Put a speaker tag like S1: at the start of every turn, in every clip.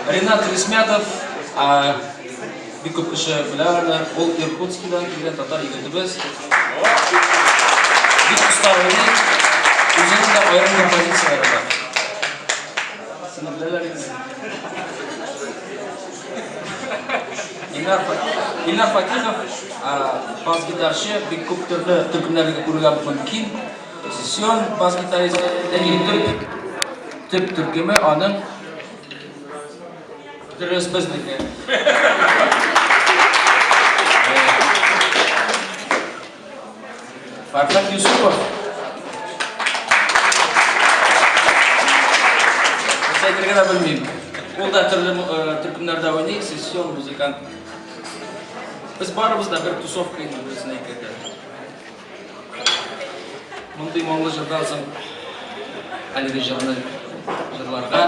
S1: Ренат Рисмятов, бик күп кеше белә аны, ул Иркутскидан килгән татар егетебез. Бик оста уйный, үзенең дә аерым композицияләре бар. Сине беләләр инде. Илнар, Илнар Фатихов, бас-гитарчы, бик күп төрле төркемнәрдә күрергә мөмкин. Сессион бас-гитарист, ләкин төп, төп төркеме аның дөрес безнеке. Фархат Юсупов. Нәрсә әйтергә дә белмим. Ул да төрле төркемнәрдә уйный, сессион музыкант. Без барыбыз да бер тусовка инде, дөресен әйткәндә. Мондый моңлы җырдан соң әлеге җырны җырларга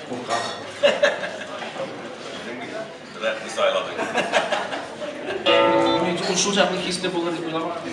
S1: куркам.
S2: Рәхмәт сайладың.
S1: Мин ул шул чаклы хисле булыр дип уйламадым.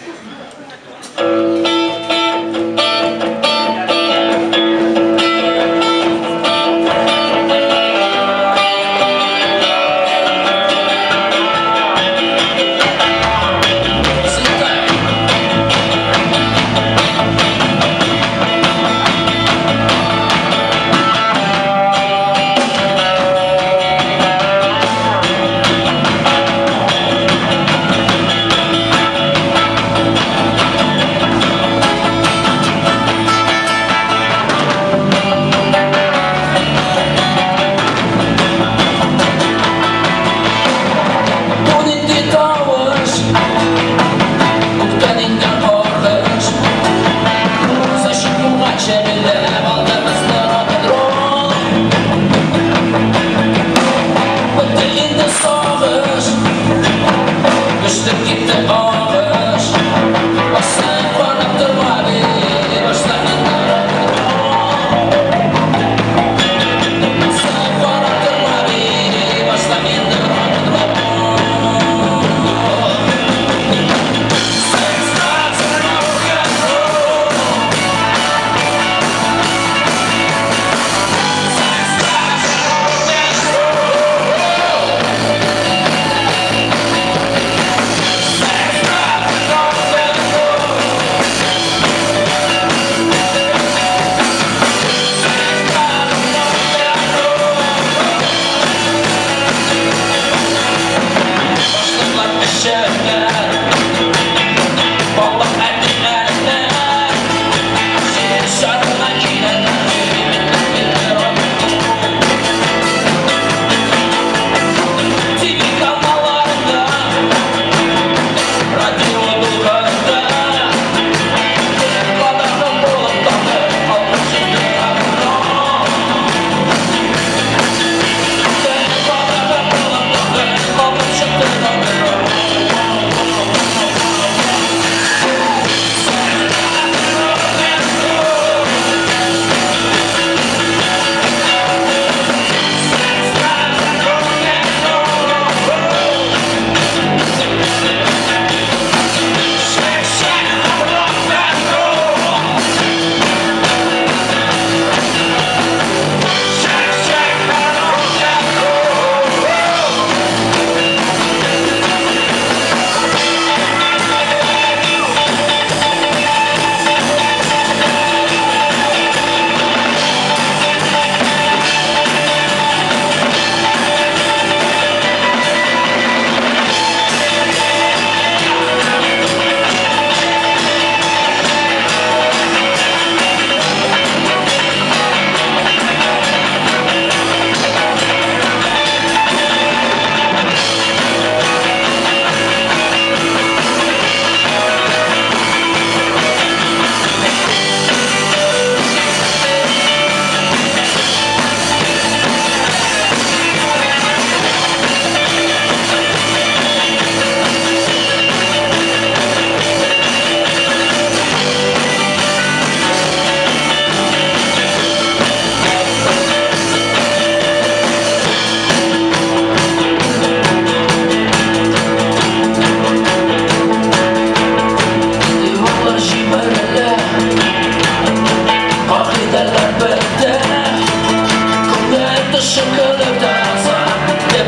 S3: Кеше көлеп тә алса,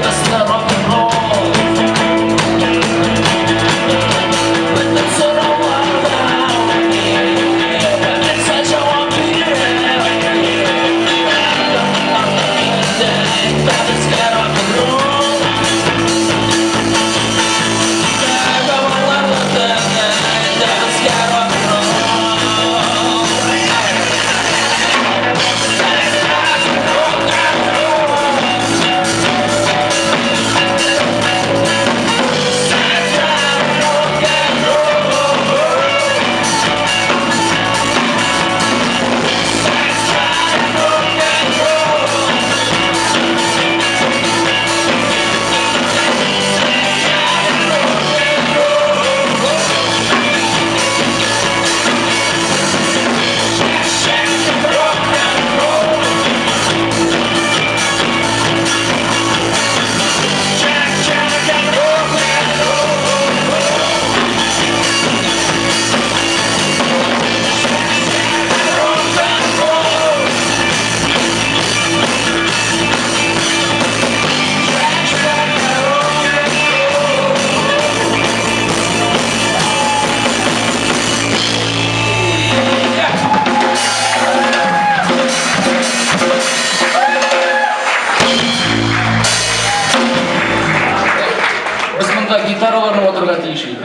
S3: безне рок-н-ролл. Бөтен сорауларга нәрсә җавап бирә? Безгә рок-н-ролл. Безгә рок-н-ролл.
S1: Без монда гитараларны ватырга тиеш идек.